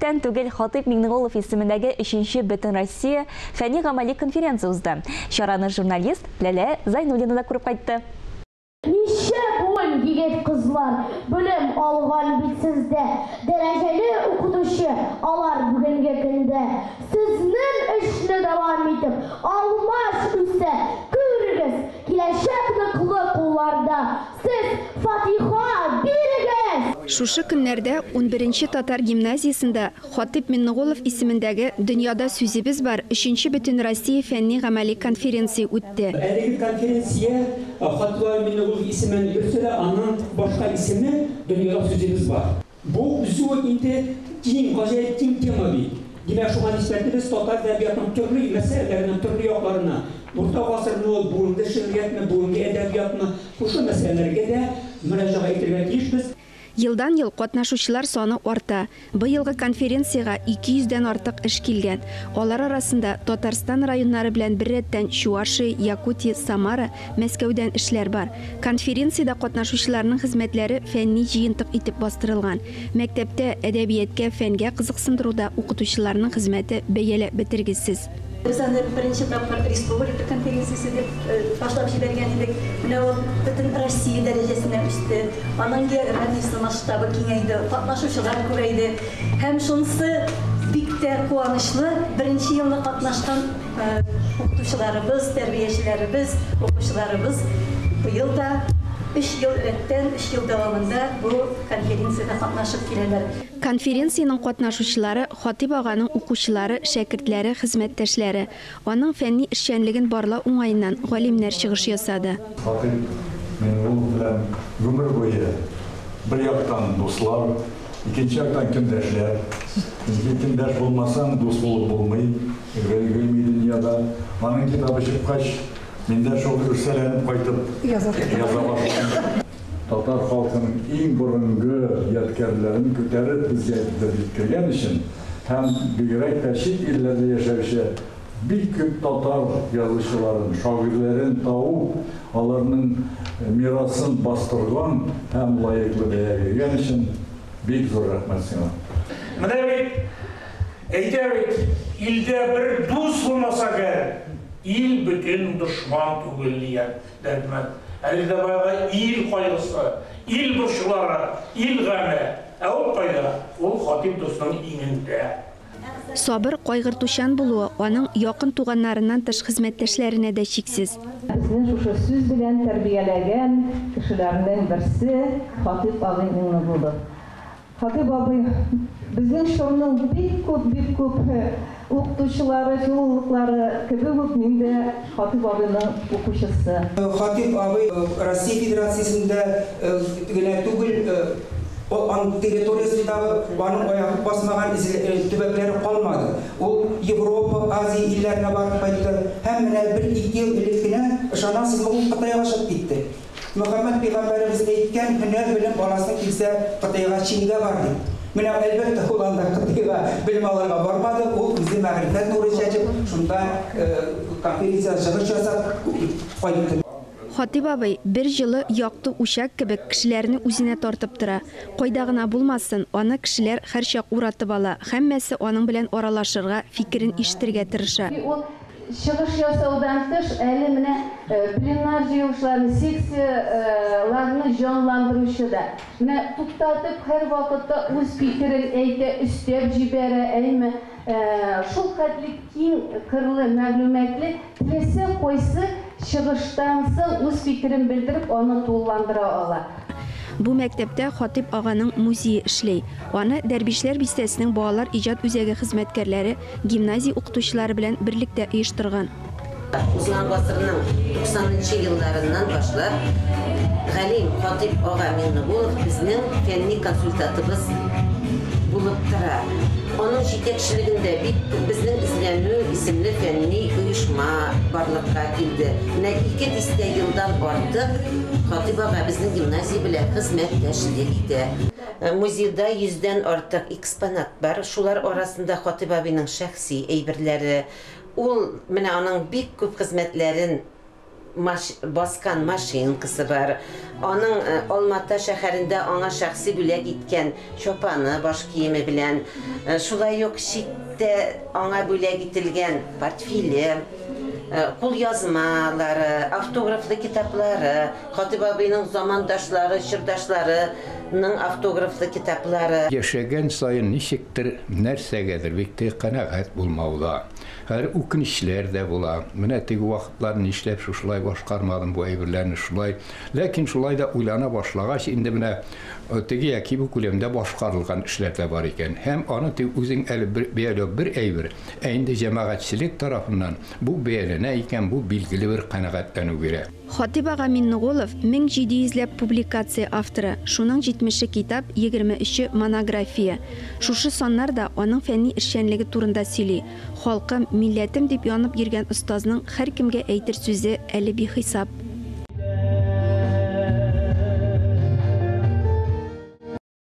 Күптән түгел Хатыйп Миңнеголов исемендәге 3нче Бөтенроссия фәнни-гамәли конференция узды. Чараны журналист Ләлә Зайнуллина да күреп кайтты. Ничә буын егет-кызлар белем алган бит сездә, дәрәҗәле укытучы алар бүгенге көндә. Сезнең эшне дәвам итеп, алмаш үсә, күрегез, киләчәк ныклы кулларда, сез фатиха бирегез! Шушы көннәрдә унберенче татар гимназиясендә Хатыйп Миннеголов исемендәге Дөньяда сүзебез бар өченче Бөтенроссия фәнни-гамәли конференция үтте. Әлеге конференция Хатыйп Миннеголов исемен йөртсә дә, аның башка исеме Дөньяда сүзебез бар. Бу үзе үк инде киң, гаҗәеп киң тема бит. Димәк, шуңа нисбәтле без татар әдәбиятының төрле мәсьәләләренә, төрле якларына, урта гасырмы ул, бүгенге шигъриятме, бүгенге әдәбиятмы, шушы мәсьәләләргә дә мөрәҗәгать итәргә тиешбез. Елдан-ел катнашучылар саны арта. Быелгы конференциягә 200 дән артык эш килгән. Алар арасында Татарстан районнары белән беррәттән Чувашия, Якутия, Самара, Мәскәүдән эшләр бар. Конференциядә катнашучыларның хезмәтләре фәнни җыентык итеп бастырылган. Мәктәптә әдәбияткә, фәнгә кызыксындыруда укытучыларның хезмәте бәяләп бетергесез. Без аны беренче тапкыр республика конференциясе дип башлап җибәргән идек. Менә ул бөтен Россия дәрәҗәсенә үсте. Аның географиясе масштабы киңәйде, катнашучылар күбәйде. Һәм шунысы бик тә куанычлы, беренче елны катнашкан укытучыларыбыз, тәрбиячеләребез, укучыларыбыз быел да өч ел рәттән, өч ел дәвамында бу конференциядә катнашып киләләр. Конференциянең катнашучылары Хатыйп аганың укучылары, шәкертләре, хезмәттәшләре. Аның фәнни эшчәнлеген барлау уңаеннан галимнәр чыгыш ясады. Хатыйп Миңнеголов белән гомер буе бер яктан дуслар, икенче яктан көндәшләр. Чөнки көндәш булмасаң, дус булып булмый гыйльми дөньяда. Аның китабы чыккач, мин дә шул үрсәләнеп кайтып яза башладым. Татар халкының иң борынгы ядкәрләрен күтәреп безгә китереп җиткергән өчен һәм бигрәк тә чит илләрдә яшәүче бик күп татар язучыларын, шагыйрьләрен табып, аларның мирасын бастырган һәм лаеклы бәя биргән өчен бик зур рәхмәт сиңа. Менә бит, әйтә бит, илдә бер дус булмаса гәр, ил бөтен дошман түгел, дигән Дәрдмәнд. Әле дә баягы ил кайгысы, ил борчулары, ил гаме. Ә ул кайда? Ул Хатыйп дусның иңендә. Сабыр, кайгыртучан булуы аның якын туганнарыннан тыш хезмәттәшләренә дә чиксез. Безне шушы сүз белән тәрбияләгән кешеләрнең берсе Хатыйп абый Миңнегулов. Хатыйп абый безнең чорның бик күп, бик күп укытучылары, филологлары кебек үк мин дә Хатыйп абыйның укучысы. Хатыйп абый Россия Федерациясендә генә түгел, аның территориясендәге аның аяк басмаган төбәкләре калмады. Ул Европа, Азия илләренә барып кайтты. Һәм менә бер-ике ел элек кенә, ышанасызмы, ул Кытайга чыгып китте. Мөхәммәд пәйгамбәребез әйткән, һөнәр белем аласың килсә, Кытайга, Чингә бар дип. Менә, әлбәттә, ул анда Кытайга белем алырга бармады, ул үзе мәгърифәт нуры чәчеп, шунда конференциядә чыгыш ясап кайтты. Хатыйп абый, бер җылы, якты учак кебек, кешеләрне үзенә тартып тора. Кайда гына булмасын, аны кешеләр һәрчак уратып ала, һәммәсе аның белән аралашырга, фикерен ишетергә тырыша. Ул чыгыш ясаудан тыш, әле менә пленар җыелышларны, секцияләрне җанландыручы да. Менә туктатып, һәрвакытта үз фикерен әйтә, өстәп җибәрә, әйме? Шул хәтле киң кырлы мәгълүматлы, теләсә кайсы чыгыштан соң үз фикерен белдереп, аны тулыландыра ала. Бу мәктәптә Хатыйп аганың музее эшли. Аны Дәрбишләр бистәсенең балалар иҗат үзәге хезмәткәрләре гимназия укытучылары белән берлектә оештырган. Узган гасырның 90 нчы елларыннан башлап галим Хатыйп ага Миңнегулов безнең фәнни консультатыбыз булып тора. Аның җитәкчелегендә бик күп безнең Эзләнү исемле фәнни оешма барлыкка килде. Менә ике дистә елдан артык Хатыйп ага безнең гимназия белән хезмәттәшлек итә. Музейда йөздән артык экспонат бар. Шулар арасында Хатыйп абыйның шәхси әйберләре. Ул менә аның бик күп хезмәтләрен Баскан машинкасы бар. Аның Алмата шәһәрендә аңа шәхси бүләк иткән чапаны баш киеме белән, шулай ук читтә аңа бүләк ителгән портфеле, кулъязмалары, автографлы китаплары, Хатыйп абыйның замандашлары, чордашларының автографлы китаплары. Яшәгән саен ничектер нәрсәгәдер бик тә канәгать булмауда. Хәзер үкенечләр дә була. Менә теге вакытлар нишләп шушылай башкармадым бу әйберләрне шулай. Ләкин шулай да уйлана башлагач, инде менә теге яки бу күләмдә башкарылган эшләр дә бар икән. Һәм аны теге үзең әле бер бәяләү бер әйбер, ә инде җәмәгатьчелек тарафыннан бу бәяләнә икән, бу билгеле бер канәгатьләнү бирә. Хатыйп ага Миннеголов 1700 ләп публикация авторы, шуның җитмеше китап, 23-е монография. Шушы саннар да аның фәнни эшчәнлеге турында сөйли. Халкым, милләтем дип янып йөргән остазның һәркемгә әйтер сүзе әле бихисап.